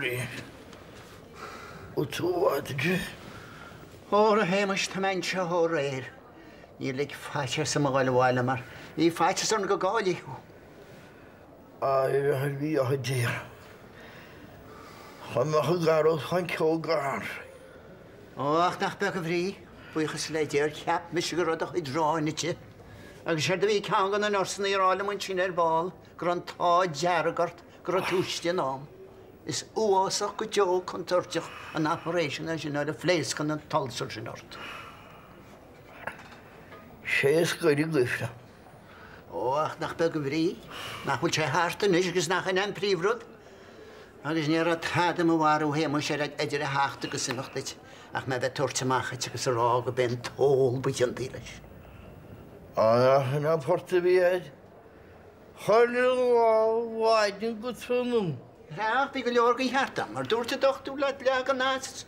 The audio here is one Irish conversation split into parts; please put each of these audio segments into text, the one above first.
Chóilín. Bhfuil tú i bhfad ansin? Óra a Shéamais, tá mé anseo ó aréir. Níor lig faitíos orm a dhul abhaile mar bhí faitíos orm go gcaillfí thú. A bhí a Dhia. Chomh maith an garús chun ceol gar. Ó, ach nach beag a bhrí, buíochas le Dia, ar cheap mise go raibh do chuid aráin ite. Agus séard a bhí ceann de na nursanna a rá liom ansin ar ball, go raibh an t-ádh dearg ort go raibh tú istigh in am. Is uafásach go deo contúirteach an operation é sin nuair a phléascann an t-ulcer sin ort. Sé is goire gaoithe. Ó, ach nach beag a bhrí, nach bhfuil sé thart anois agus nach in é an príomhrud? Agus ní raibh tada i mo mharú Shéamais ar idir a theacht agus imeacht duit ach mé a bheith ag tabhairt amach dhuit agus a rá go b'é an t-ól ba chiontaí leis. Á, nach in an port a bhí air? Chuile lá ó mhaidin go tráthnóna. Ach bhí go leor den cheart agam, mar dúirt an dochtúir leat leagan as.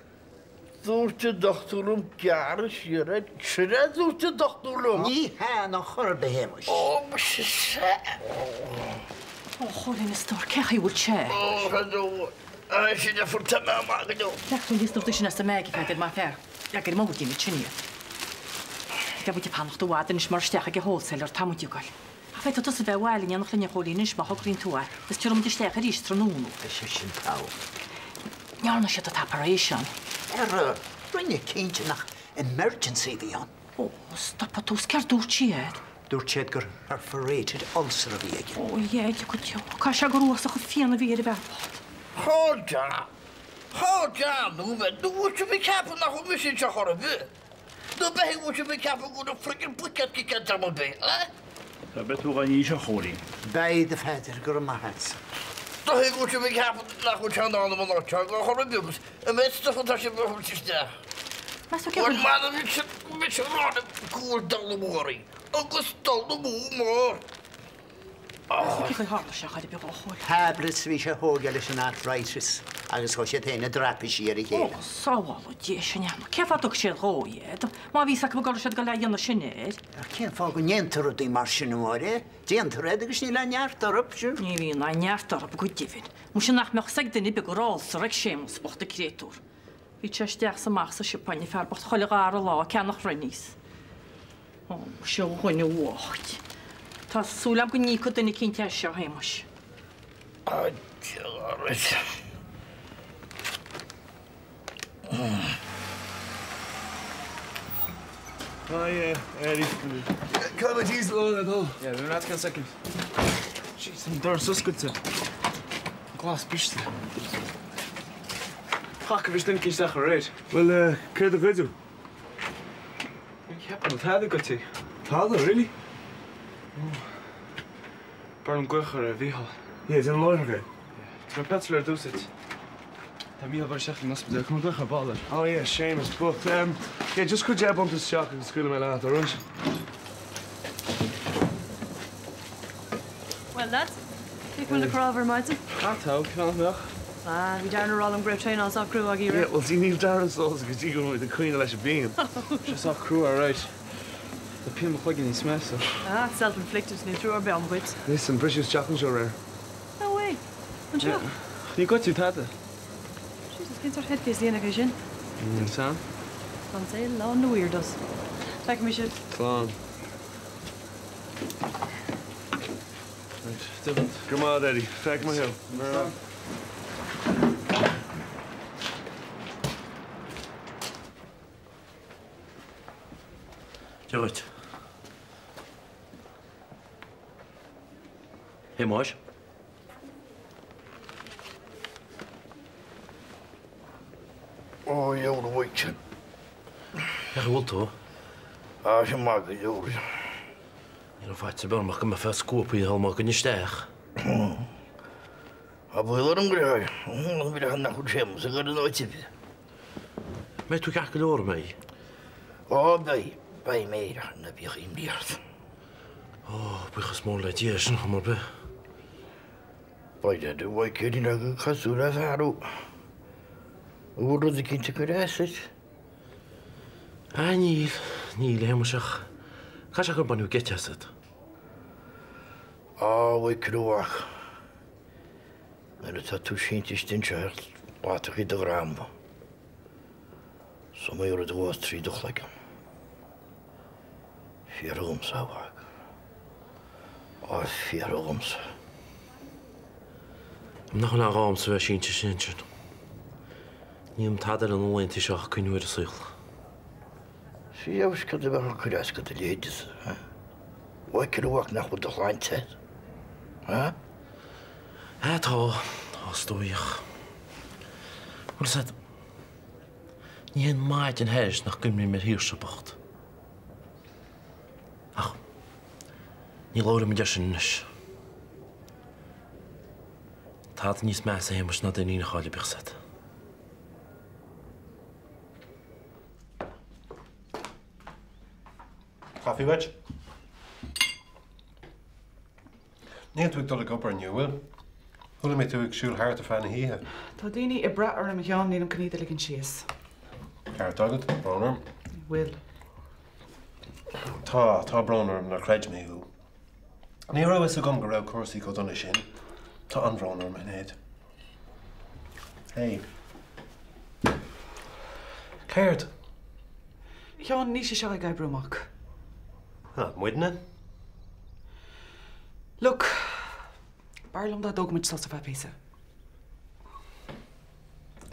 Dúirt an dochtúir liom gearradh siar air. Sin é a dúirt an dochtúir liom. Ní hea in chor ar bith, a Shéamais. Ó, muise, sea. Ó, a Chóilín, a stór, cé chaoi bhfuil sé? Ó, hello. Sin a fuair tú mé amach go deo. Leag tú aníos na rudaí sin as an mbag, a Pheadair, maith fear. Leag ar an mbord iad sin iad. Bheadh muid ag fanacht i bhfad anois mar isteach ag an wholesaler atá muid ag goil. Ach féadfaidh tusa bheith abhaile in éineacht linn a Chóilín anois má thograíonn tú é, agus tiúrfaidh muid isteach arís tráthnóna. Beidh sé sin togha. Ndearna siad an t-operation? Ara, rinne, cinnte nach emergency a bhí ann. Ó, stopfaidh tú, 's céard dúirt siad? Dúirt siad gur perforated ulcer a bhí aige. Ó, a Dheaide go deo, caithfidh sé gur uafásach an phian a bhí ar an bhfear bocht. Hold on! Hold on, nóiméad, nó bhfuil sibh ag ceapadh nach bhfuil mise anseo chor ar bith? Nó b'fhéidir go bhfuil sibh ag ceapadh go bhfuil an friggin buicéad ciceáilte agam ar bith, eh? Tá beidh tú gan ís a Chóilín. Beidh, a Pheadair, go raibh maith a't. Dóigh go bhfuil sibh ag ceapadh nach bhfuil sé in ann dom an áit seo a chur ar bith agus an méid stuif atá sibh a thabhairt isteach. Meas tú cé Bhuel, m'anam mise mise a rá libh go bhfuil dul amú oraibh, agus dul amú mór. Meas tú cé chaoi tharla sé chor ar bith a Chóilín? Tablets a bhí sé a thógáil leis an arthritis agus chuaigh siad féin i dtraipisí ar a chéile. Ó, sábhála Dia sinn ann. Cén fáth a dtug siad dhó iad? Má bhí fhios acu go raibh siad ag dul a dhéanamh sin air. Ach cén fáth go ndéantar rudaí mar sin, a Mháire? Déantar iad agus níl aon neart orthu. Ní bhíonn aon neart orthu, go deimhin. Muise nach mbeadh fhios ag duine ar bith go raibh ulcer ag Séamus bocht an créatúr. Bhí sé isteach 's amach sa siopa an fear bocht chuile dhara lá ag ceannach Rennies. Ó, muise a dhuine bhoicht. Tá súil agam go n-íocfaidh duine eicínt as seo, a Shéamais. A Dhia dhuit. Hi, Eddie. Can I tease along at all? Yeah, we're not a second. Jeez, an doras oscailte. Glas briste. Chac, bhris duine eicínt isteach aréir. Well, céard a goideadh? Ní cheapaim tada goidte. Tada, really? No. B'fhearr liom glaoch ar Mhícheál. Yeah, déan láithreach é. Yeah. Tabhair petrol ar dtús duit. Tá Mícheál ag dul isteach ag an ospidéal, caithfidh mé glaoch ar ball air. Oh yeah, Séamus bocht. Um, yeah, just cuir 10 punt isteach agus scaoilfidh mé leat, alright? Well lads, cén chaoi bhfuil na cnámha ar maidin? Ah tá, cé nach mbeadh? Ah, bhí Darren ag rá liom go raibh traenáil sách crua agaibh Yeah, well see níl Darren sásta go dtí go bhfuil muid ag caoineadh leis an bpian. Sé sách crua alright. Tá pian mo chloigeann níos measa. Ah, self-inflicted, níl trua ar bith agam dhuit. Listen, briseadh isteach anseo aréir. No way. Anseo? Yeah. Níor goideadh tada. Jesus, cén sórt headcase a dhéanfadh é sin? Níl 's a'm. Tá an saol lán de weirdos. Feicfidh mé sibh. Slán. Go maith, Eddie. Feicfidh mé thú. Dia dhuit. Shéamais. Ó, a Mhaidhc. Cén chaoi a bhfuil tú? Tá sé maith go leor. Ní raibh faitíos ar bith orm ach go mbeifeá scuabtha thall má ghoin isteach. Tá baol orm go raibh nach bhfuil Séamus ag dul in áit ar bith. Mbeidh tú ceart go leor, an mbeidh? Ó, beidh. Beidh mé, ná bíodh imní ort. Ó, buíochas mór le Dia sin, chuma ar bith. Beidh a Mhaidhc, níl ach cosúil le fear thú. An bhfuil rud eicínt ag cur as duit? Ah, níl, níl, a Shéamais, ach caithfidh sé gur baineadh geit asat. Á, a Mhaidhc, a mhac. Nuair atá tú sínte istigh anseo. Lathaigh do dhream. Is iomaí rud a chuas trí do chloigeann. Fiafraigh dhomsa, a mhac. Á, fiafraigh dhomsa. Nach bhfuil aon ghá a'msa bheith sínte sin ansin. Ní dhéanaim tada eile na laethanta seo ach cuimhniú ar an saol. Sea, agus cad a bheadh ag cur as do do leithéidese, ha? Bhfeictear a mhac nach bhfuil do shláinte air, ha? Á, tá, tá, is dóigh, ach, bhfuil fhios a'd, ní théann maidin thairis nach gcuimhním ar Shaoirse bocht. Ach ní labhróidh muid air sin anois. Tada níos measa a Shéamais ná d'iníon a chailleadh, bíodh fhios a'd. Caife duit? Níl tú ag dul ag obair inniu, bhfuil? Chuala mé tú ag siúl thart ar feadh na hoíche. Tá daoine ag brath orm, a Sheáin, nílim chun iad a ligean síos. Ceart agat, brón orm. Bhfuil? Tá, tá brón orm nár chreid mé thú. Ní raibh fhios agam go raibh cúrsaí chomh dona sin. Tá an-bhrón orm, a Shinéad. Hey. Céard? A Sheáin, níl sé seo ag oibriú amach. Ah, muidne? Look, b'fhearr liom dá dtógfadh muid sos ar feadh píosa.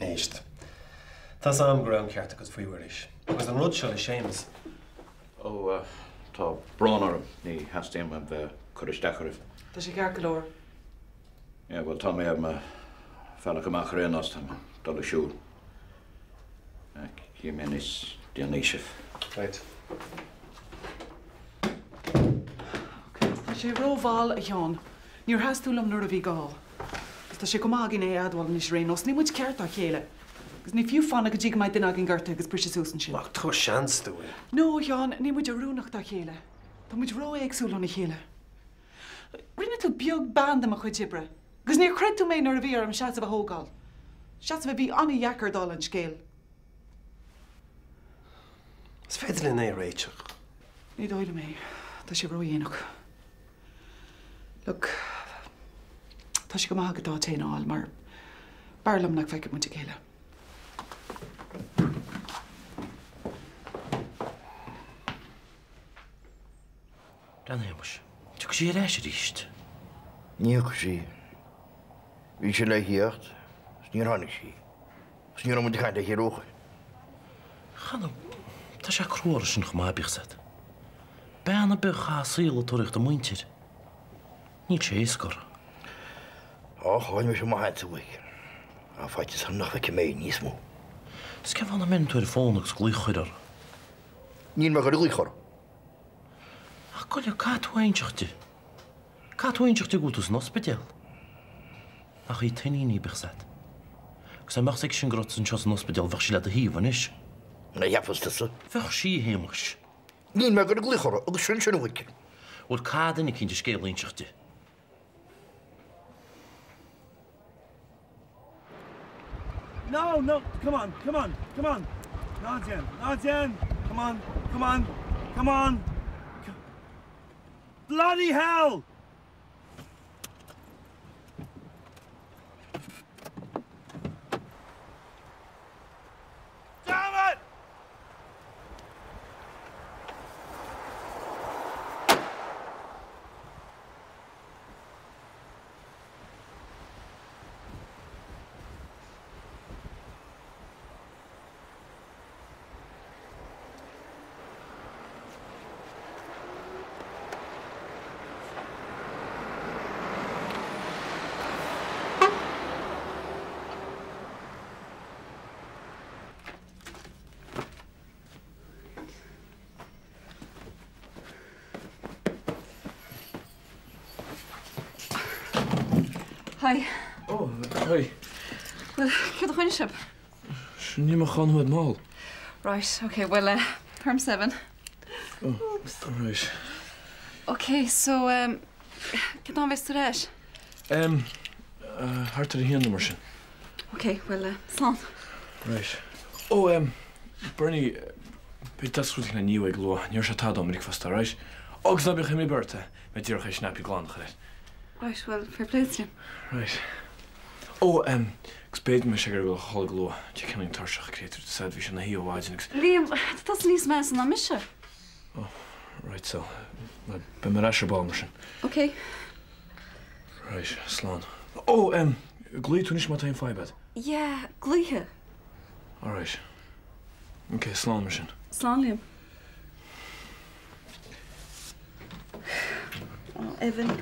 Éist. Tá's a'm go raibh an ceart agat faoi Mhuiris. Agus an rud seo le Séamus. Ó, tá brón orm, ní theastaíonn uaim bheith ag cur isteach oraibh. Tá sé ceart go leor. Yeah, bhuel, tá mé ar mo bhealach amach ar aon nós, tá mé ag dul ag siúl. Chífidh mé níos déanaí sibh. Right. Tá sé rómhall, a Sheáin. Níor sheas tú liom nuair a bhí gá. Agus tá sé go maith againn é a admháil anois ar aon nós. Níl muid ceart dá chéile. Agus ní fiú fanacht go dtí go mbeidh duine againn gortaithe agus briseadh suas ansin. Ach tabhair seans dúinn. No, a Sheáin, níl muid oiriúnach dá chéile. Tá muid ró-éagsúil óna chéile. Rinne tú beag beann de mo chuid oibre. Agus níor chreid tú mé nuair a bhí orm seasamh a thógáil. Seasamh a bhí an-dheacair, dála an scéil. Is féidir linn é a réiteach. Ní dóigh liom é. Tá sé ródhéanach. Look, tá sé go maith agat d'áit féin a fháil mar b'fhearr liom nach bhfeicfeadh muid a chéile. Breathnaigh, a Shéamais. Tiocfaidh sí ar ais arís. Ní thiocfaidh sí. Bhí sí le theacht is níor tháinig sí. Agus ní raibh muid ag caint léi ó shin. Chan fhuil. Tá sé crua uirthi sin chomh maith, bíodh 's agat. Bean ar bith a chaith a saol ag tóraíocht a muintir. Níl sé éasca uirthi. Á, chaill mise mo sheans uaidh. Tá faitíos orm nach bhfeicfidh mé í níos mó. Is cén fáth nach mbeireann tú ar an bhfón agus glaoch a chur uirthi? Níl mé ag goil a ghlaoch uirthi. Ach goile, caithfidh tú é inseacht di. Caithfidh tú é inseacht di go bhfuil tú san ospidéal. Nach í t'iníon í, bíodh 's agat. Agus dá mbeadh 's aici sin go raibh tú anseo san ospidéal, bheadh sí le do thaobh anois. An é a cheapas tusa? Bheadh sí, a Shéamais. Níl mé ag goil a ghlaoch uirthi agus sin sin a bhfuil. Bhuel, caithfidh duine eicínt an scéal a inseacht di. No, no, come on, come on, come on. Ná déan, ná déan, come on, come on, come on. Bloody hell! Damn it! Hi. Oh, hi. Bhuel, céard a choinnigh sibh? Sin ní mo chon huad mall. Right, okay, well, uh, perm 7. Oh, Oops. Right. Okay, so, um, cén am a bheas tú ar ais? Um, uh, thart ar a haon nó mar sin. Okay, well, uh, slán. Right. Oh, um, Bernie, beidh deasc rud éigin inniu ag luath, ní raibh sé tada ón mbricfeasta, alright? Agus ná bíodh imní ort, beidh díreach é cnaipí glan a chur air. Right, well, fair play to you. Right. Ó, em, agus b'fhéidir go mbeidh sé ag iarraidh dul a chodladh go luath, tá sé cineál tuirseach, créatúr, said bhí sé ina shuí ó mhaidin agus. Liam, tá tusa níos measa ná mise. Ó, right so, bhuel, beidh mé ar ais ar ball mar sin. Ok. Right, slán. Ó, em, glaofaidh tú anois má tá aon fadhb agat. Yeah, glaofaidh. Alright. Ok, slán mar sin. Slán, Liam. Ó, Evan,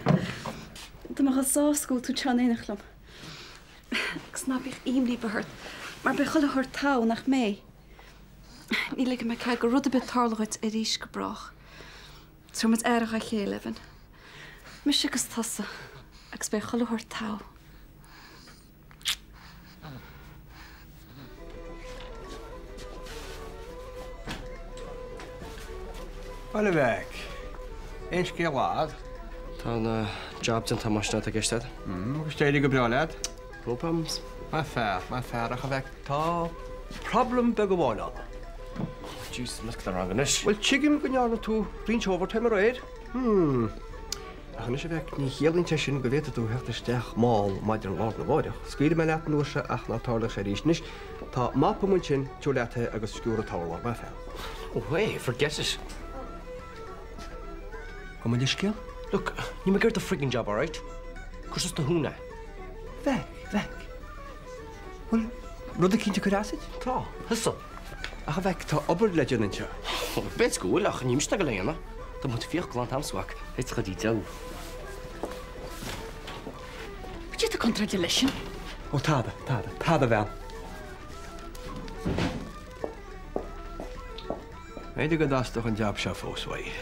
tá mé chomh sásta go bhfuil tú anseo in éineacht liom. Agus ná bíodh imní ar bith ort, mar beidh chuile shórt togha, nach mbeidh? Ní ligfidh mé cead go rud ar bith tarlú dhuit arís go brách. Tabharfaidh muid aire dhá chéile, Evan. Mise agus tusa, agus beidh chuile shórt togha. Bhuel, a mhac, aon scéal a'd? Tá an job déanta más sin atá i gceist a'd. Agus d'éirigh go breá leat? No problems. Maith fear, maith fear, ach a mhac, tá problem beag amháin ann. Jesus, cad tá wrong anois. Bhuel, tuigim go ndearna tú roinnt overtime aréir. Hmm. Ach anois a mhac, ní chiallaíonn sé sin go bhféadfaidh tú theacht isteach mall maidin lá arna mháireach. Scaoilfidh mé leat an uair seo ach ná tarlóidh sé arís. Anois, tá mop amuigh ansin, tabhair leat é agus sciúr an t-urlár, maith fear. No way, forget it. Gabh mo leithscéal? Look, níl mé ag iarraidh do friggin job, alright? Cuir suas do thúin é. Mhac, mhac. Bhfuil rud eicínt ag cur as duit? Tá, thusa. Ach a mhac, tá obair le déanamh anseo. B'fhéidir go bhfuil, ach níl mise ag dul é a dhéanamh. Tá mo fiach glan a'msa, a mhac. It's go dtí deo. Cad é atá contráilte leis sin? Ó tada, tada, tada a bhean. B'fhéidir go dteastódh an jab seo fós uaidh.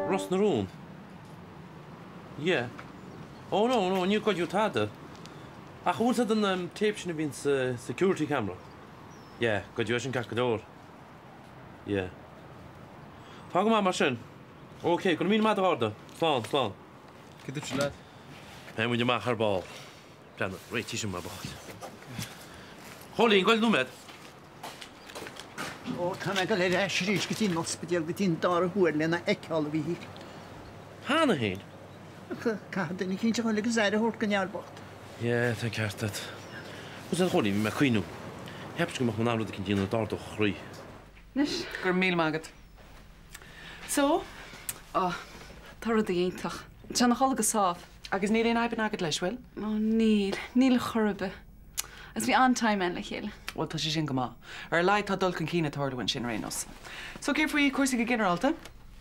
Ros na Rún? Yeah. Oh no, no, níor goideadh tada. Ach an bhfuil fhios a'd an tape sin a bhíonn sa security camera? Yeah, goideadh é sin ceart go leor. Yeah. Tá go maith mar sin. Ok, go raibh míle maith a'd a Gharda. Slán, slán. Cad dúirt an leaid? Beidh muid amach ar ball. Breathnaigh, réitigh sin mar ba chóir. Chóilín, gabh i leith nóiméad. Ó, tá mé ag dul ar ais arís go dtí an ospidéal go dtí an dara huair lena fheiceáil, a Mhíchíl. Cheana féin? Ach caithfidh duine eicínt a dhul agus aire a thabhairt don fhear bocht. Yeah, tá an ceart agat. Bhuel, a Chóilín, bhí mé ag cuimhniú. Cheapas go mbeadh mé in ann rud eicínt a dhéanamh a d'ardódh a chroí. Anois. Go raibh míle maith agat. So? Ó, tá rudaí iontach. Tá sé ina chodladh go sámh. Agus níl aon fhadhbanna agat leis, bhfuil? Ó, níl. Níl chor ar bith. Agus bhí an-time againn le chéile. Bhuel, tá sé sin go maith. Ar a laghad tá dul chun cinn ag tarlú ansin ar aon nós. So, céard faoi chúrsaí go ginearálta?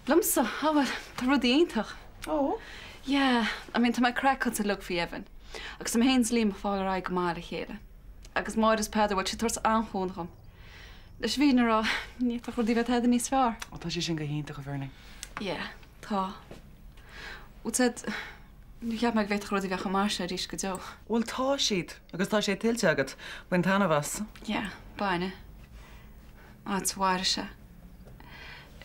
Liomsa? Á bhuel, tá rudaí iontach. Ó? Yeah, I mean tá mé craiceáilte uilig faoi Evan. Agus tá mé féin is Liam ag fáil ar aghaidh go maith le chéile. Agus Máire is Peadar, bhuel, siad ag tabhairt an-chúnamh dhom. Leis an bhfírinne a rá, ní fhéadfadh rudaí bheith tada níos fearr. Ó, tá sé sin go hiontach, a Bhernie. Yeah, tá. Bhuel, said, níor cheap mé go bhféadfadh rudaí bheith chomh maith seo arís go deo. Bhuel, tá siad, agus tá sé tuillte agat. Bain taitneamh as. Yeah, bainfidh. Áit mhaith is ea.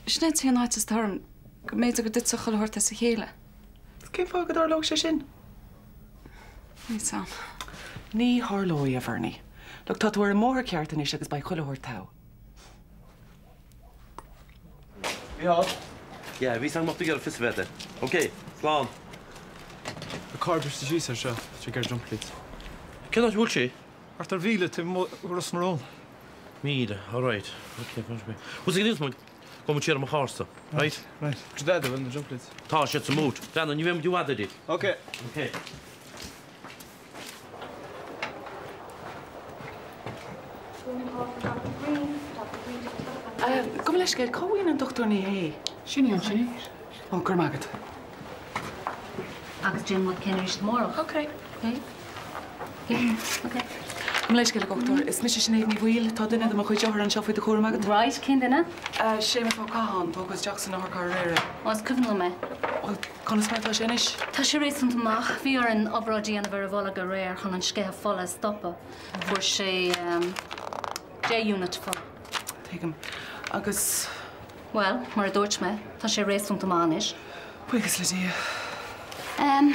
Sin é an t-aon fhaitíos atá orm, go mb'fhéidir go dtitfeadh chuile shórt as a chéile. Cén fáth go dtarlódh sé sin? Níl 's a'm. Ní tharlóidh, a Bhernie. Look, tá tú ar an mbóthar ceart anois agus beidh chuile shórt togha. Mícheál? Yeah, bhí 's agam go mbeadh tú ag iarraidh fios a bheith agat. Ok, slán. Tá carr briste síos anseo, tá sé ag iarraidh jump plates. Cén áit a bhfuil sé? Thart ar mhíle taobh amuigh de Ros na Rún. Míle, alright. Ok, fan mé. Bhfuil 's ag muid, gabhfaidh muid siar i mo charr-sa, right? Right. Cad é bhfuil na jump plates? Tá siad sa mbút. Breathnaigh, ní bheidh muid i bhfad Eddie. Ok. Ok. Gabh mo leithscéal, cá bhfuil an Dochtúir Ní Shé? Sin í ansin. Ó, go raibh maith agat. Agus déan an rud céanna arís amárach. Ok. Ok? Ok. Gabh mo leithscéal, a Dhochtúir. Is mise Sinéad Ní Bhaoill. Tá duine de mo chuid othar anseo faoi do chúram agat. Right, cén duine? Séamus Ó Catháin, tógadh isteach san otharcharr aréir é. Ó, is cuimhin liom é. Bhuel, conas mar atá sé anois? Tá sé réasúnta maith. Bhí orainn obráid a dhéanamh ar a bholg aréir chun an sceitheadh fola a stopadh. Fuair sé 10 unit fola. Tuigim. Agus? Bhuel, mar a dúirt mé, tá sé réasúnta maith anois. Buíochas le Dia. An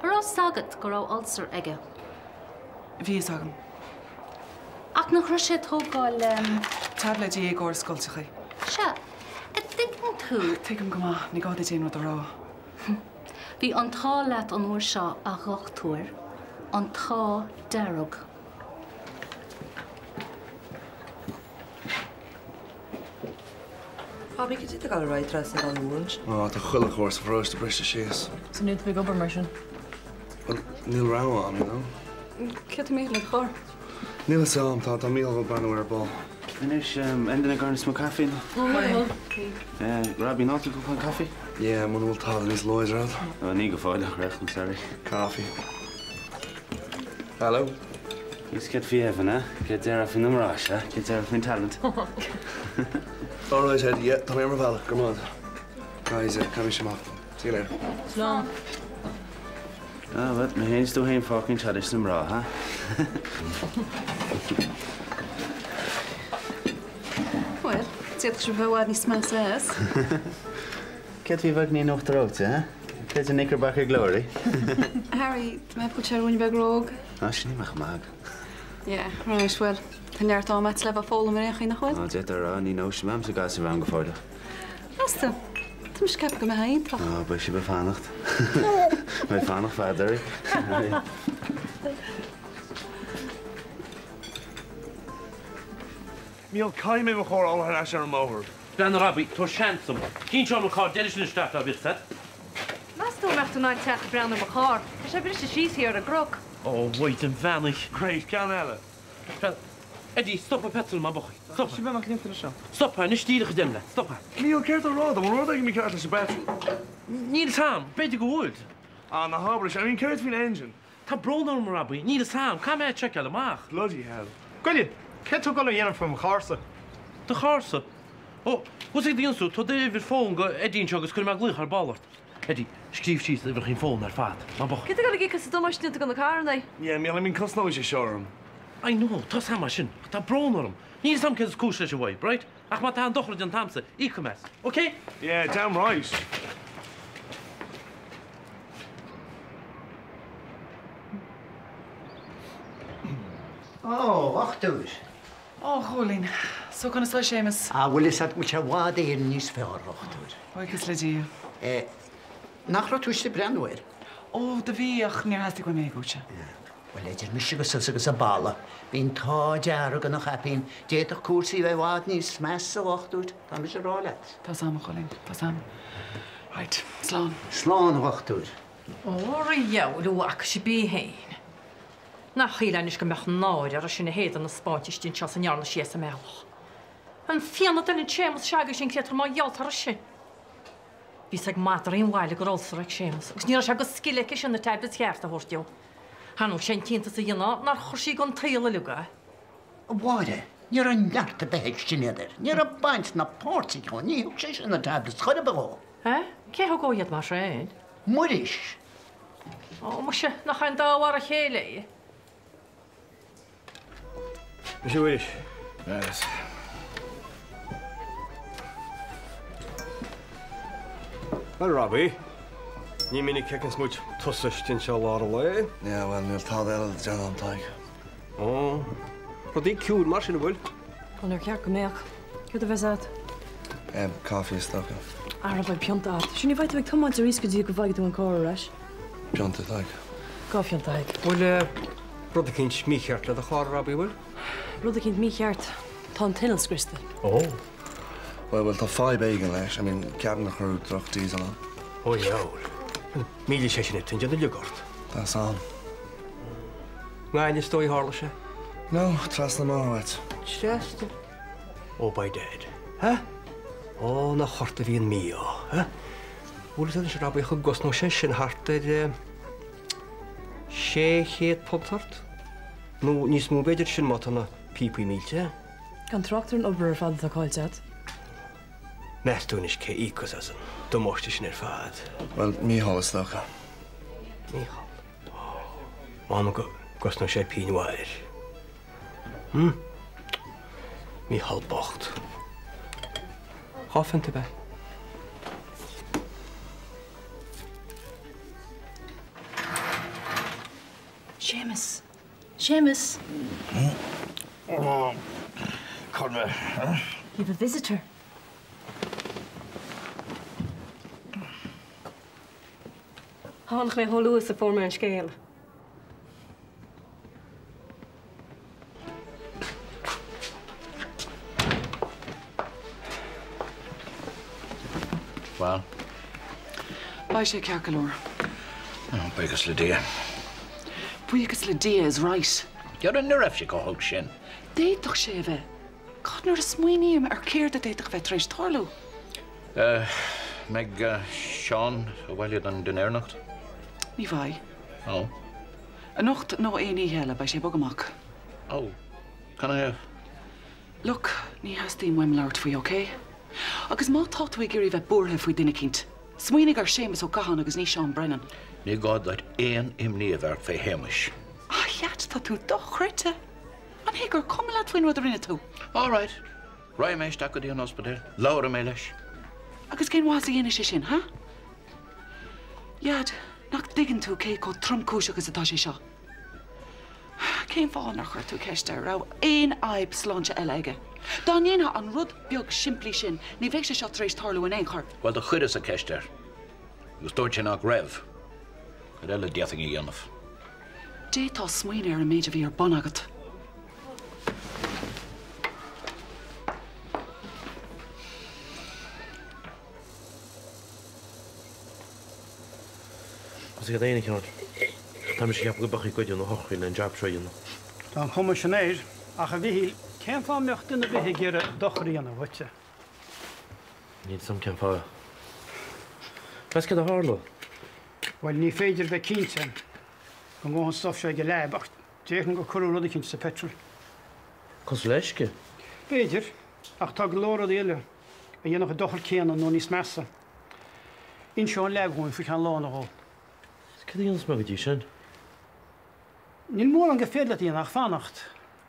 raibh 'fhios agat go raibh ulcer aige? Bhí fhios agam. Ach nach raibh sé ag tógáil. Taibléidí i gcomhair scoilteachaí. Sea. An dtuigeann tú? Tuigim go maith. Ní gá duit aon rud a rá. Bhí an t-ádh leat an uair seo, a dhochtúir. An t-ádh dearg. Bobby, cad é atá ag dul ar aghaidh trasna ar an mhór ansin? Á, tá chuile charr sa pharóiste briste síos. So níl tú ag obair mar sin? Bhuel, níl rogha agam, you know. Céard atá mícheal le do charr? Níl fhios agam, tá, tá Mícheál ag breathnú ar ball. Anois, aon duine ag iarraidh níos mó caife? Robbie, an ól tú cupán caife? Yeah, muna bhfuil tada níos láidre agat. Ó, ní go fóill, ach I'm sorry. Coffee. Hello. Is céard faoi Evan, eh? Céard déarfá faoi na mná seo? Céard déarfá faoin talent? Alright, Eddie, yeah, tá mé ar mo bhealach, go raibh maith. Guys, eh, caithfidh mise amach. See you later. Slán. Ah, bhuel, mé féin is tú féin fágtha anseo leis na mná, ha? Bhuel, d'fhéadfadh sé bheith i bhfad níos measa as. Céard faoi bheagáinín uachtar reoite, ha? B'fhéidir Knickerbocker Glory? Harry, dá mbeadh sé ruainne beag róg. Á, sin í mbeadh mag. Yeah, right, bhuel, tá neart ama agat le bheith ag foghlaim ar aon chaoi, nach bhfuil? Á, d'fhéadfá a rá, ní nós a'msa gasúr a bheith ann go fóilleach. Meas tú? Tá mise ag ceapadh go mbeidh iontach. Á, beidh sibh ag fanacht. Beidh fanacht fada oraibh. Mícheál, caithfidh mé mo charr a fháil thar ais ar an mbóthar. Breathnaigh Robbie, tabhair seans dom. Cinnteoidh mo carr deireadh sin isteach dá bhfios agat. Meas tú an mbeadh tú in ann teacht ag breathnú ar mo charr? Tá sé briste síos thiar ar an gcnoc. Ó, Mhaighdean bheannaithe. Great, ceann eile. Breathnaigh. Eddie, stop an petrol, má bheadh. Stop. Sin beagnach líonta leis seo. Stop, anois díreach a deirim leat. Stop. Mícheál, céard tá á rá dom? An bhfuil rud éigin mícheart leis an bpetrol? Níl 'fhios a'm. B'fhéidir go bhfuil. Ah, ná habair é sin. I mean, céard faoin engine? Tá brón orm, a Robbie. Níl 'fhios a'm. Caithfidh mé é a tseiceáil amach. Bloody hell. Goile, céard tá tú ag dul a dhéanamh faoi mo charr-sa? Do charr-sa? Ó, thuas ag d'ionsú, tabhair d'uimhir fóin go Eddie anseo agus cuirfidh mé glaoch ar ball ort. Eddie, scríobh síos uimhreacha an fóin ar fad. Ná bac. Cé tá ag dul ag íoc as an damáiste déanta do na carranna? Yeah, Mícheál, I mean, cosnóidh sé seo orm. I know, tá 'fhios a'm é sin, ach tá brón orm. Níl 'fhios a'm céard is cúis leis an bhfadhb, right? Ach má tá aon dochar déanta a'msa, íocfaidh mé as. Ok? Yeah, damn right. Ó, a dhochtúir. Ó, a Chóilín. So, conas tá Séamus? Ah, bhfuil fhios agat go bhfuil sé i bhfad Éireann níos fearr, a dhochtúir. Buíochas le Dia. Eh, nach raibh tú istigh ag breathnú air? Ó, do bhí, ach níor theastaigh uaim é a dhúiseacht. Bhuel, idir mise agus tusa agus an balla, bhí an t-ádh dearg ina chaipín. D'fhéadfadh cúrsaí a bheith i bhfad níos measa, a dhochtúir, tá mise ag rá leat. Tá's a'm, a Chóilín, tá's a'm. Right, slán. Slán, a dhochtúir. Ó, a dheabhail, an bhfaca sibh í féin? Nach shílfeá anois go mbeadh náire uirthi sin a héadan a 'spáint istigh anseo is a ndearna sí as an mbealach. An phian a d'fhuilaing Séamus s'agaibhse an créatúr mar gheall uirthi sin. Bhí 'fhios ag madraí an bhaile go raibh ulcer ag Séamus agus ní raibh sé de scil aici sin na tablets chearta a thabhairt dó. Ar ndóigh sé an t-iontas a dhéanamh nár chuir sí den tsaol uilig é. A Mháire, ní raibh neart ar bith ag Sinéad air. Ní raibh baint ná páirt aici dó. Ní thug sé sin na tablets chor ar bith dhó. Eh? Cé thug dhó iad mar sin? Muiris. Ó, muise, nach é an dá mhar a chéile é? Muise, a Mhuiris. Yes. Bhuel, Robbie, ní minic a fheiceanns muid tusa istigh anseo i lár an lae. Yeah, bhuel, níl tada eile le déanamh agam, Tadhg. Ó, rudaí ciúin mar sin, an bhfuil? Bhuel, níor cheart go mbeadh. Céard a bheas agat? Em, coffee is dócha. Ara beidh pionta agat. Sea, ní bheidh tú ag tiomáint arís go dtí go bhfaighidh tú an carr ar ais. Pionta, Tadhg. Dhá phionta, a Thaidhg. Bhfuil rud eicínt mícheart le do charr, a Robbie, bhfuil? Rud eicínt mícheart? Tá an t-inneall scriosta. Ó. Bhuel, bhuel, tá fadhb éigin leis. I mean, ceapaim gur cuireadh droch-diesel ann. Ó, dheabhail. Millfidh sé sin an t-injin uilig ort. Tá's a'm. I nGaillimh is dóigh a tharla sé? No, trasna an mbóthar uait. Trasna? Oh, by dad. Ha? Ó, nach ort a bhí an mí-ádh, ha? Bhfuil fhios agat anois, a Robbie, go gcosnódh sé sin thart ar £600 ort? Nó níos mó b'fhéidir, sin má tá na píopaí millte. Gan trácht ar an obair ar fad atá caillte agat. Meas tú anois cé íocfas as an damáiste sin ar fad? Bhuel, Mícheál is dócha. Mícheál? M'anam go gcosnóidh sé pingin mhaith air. Hm? Mícheál bocht. Dhá phiont ab ea? Séamus. Séamus. Conradh. You've a visitor. Tháinig mé chomh luath is a fuair mé an scéal. Well? Beidh sé ceart go leor. Buíochas le Dia. Buíochas le Dia is right. Déarfainn ní raibh sé chomh holc sin. D'fhéadfadh sé a bheith. God, nuair a smaoiním ar céard a d'fhéadfadh a bheith tar éis tarlú. Mbeidh Seán abhaile don dinnéar anocht? Ní bheidh. Ó. Anocht nó aon oíche eile, beidh sé ag bogadh amach. Ó, canathaobh? Look, ní theastaíonn uaim labhairt faoi, ok? Agus má tá tú ag iarraidh bheith buartha faoi duine eicínt, smaoinigh ar Séamus Ó Catháin agus ní Seán Brennan. Ní gá duit aon imní a bheith ort fé Shéamus. A Dhaid, tá tú dochreidte! An hé gur cuma leat faoin rud a rinne tú? All right. Raghaidh mé isteach go dtí an ospidéal. Labharfaidh mé leis. Agus cén mhaitheas a dhéanfaidh sé sin, ha? Dhaid, nach dtuigeann tú cé chomh tromchúiseach is atá sé seo? Cén fáth nár chuir tú ceist air raibh aon fhadhb sláinte eile aige? Dá ndéanfá an rud beag simplí sin, ní bheadh sé seo tar éis tarlú in aon chor. Bhuel, do chuireas-sa ceist air, agus dúirt sé nach raibh. Cad eile a d'fhéadfainn a dhéanamh? D'fhéadfá smaoineamh ar an méid a bhí ar bun agat. Is iad aon cheann. Tá mise ag ceapadh go mbeadh ag goideadh na heochraí le an jab seo a dhéanamh. Tá an chuma sin air, ach a Mhichíl, cén fáth a mbeadh duine ar bith ag iarraidh dochar a dhéanamh dhuitse? Níl 'fhios a'm cén fáth. Meas céard a tharla? Bhuel, ní féidir bheith cinnte go ngabhfaidh an stuif seo ag an lab, ach déarfainn gur cuireadh rud eicínt sa peitril. Cosúil le uisce? B'fhéidir, ach tá go leor rudaí eile a dhéanfadh an dochar céanna nó níos measa. Inseoidh an lab dhúinn faoi cheann lá nó dhó. Is céard a dhéanfas mé go dtí sin? Níl mórán gur féidir leat a dhéanamh ach fanacht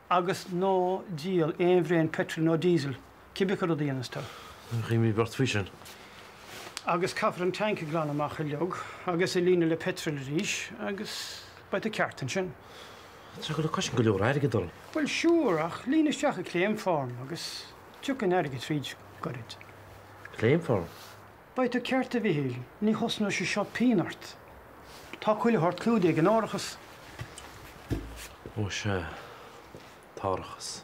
agus ná díol aon bhraon peitril nó díosail, cibé acu rud a dhéanfas tú. Ní bheidh imní ort faoi sin. Agus caithfear an tanc a ghlanadh amach uilig agus a líonadh le peitril arís agus beidh tú ceart ansin. Tá sé ag dul a cosaint go leor airgid orm. Bhuel, sure, ach líon isteach an claim form agus tiocfaidh an airgead tríd go gairid. Claim form? Beidh tú ceart, a Mhichíl, ní chosnóidh sé seo pingin ort. Tá chuile shórt clúdaithe ag an árachas. Ó sea, t-árachas.